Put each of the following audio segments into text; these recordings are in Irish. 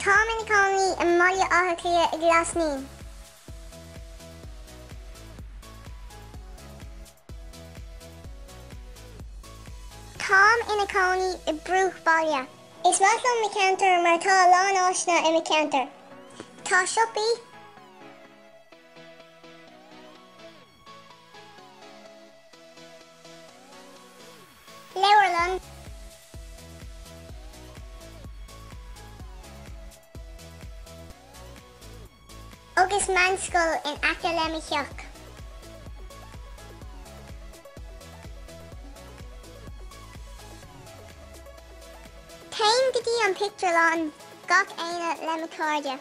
Táim ina cónaí i mBaile Átha Cliath i Glas Naíon. Táim ina cónaí i bruachbhaile. Is maith liom mo cheantar mar tá a lán áiseanna i mo cheantar. Tá siopaí. Leabharlann. Agus meánscoil in aice le mo theach. Téim go dtí an pictiúrlann gach Aoine le mo chairde.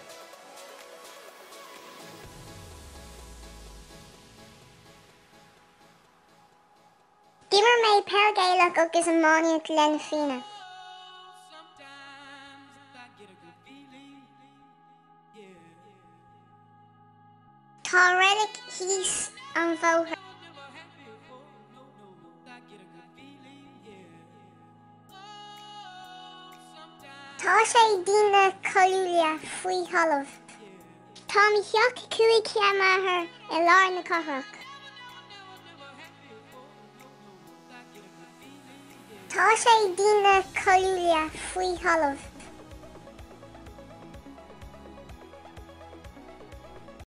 D'imir mé peil Gaelach agus iománaíocht le Na Fianna. Tá reilig thíos an bhóthar. Tá sé daoine cáiliúla faoi thalamh. Tá mo theach 5 ciliméadar i lár na cathrach. Tá sé daoine cáiliúla faoi thalamh.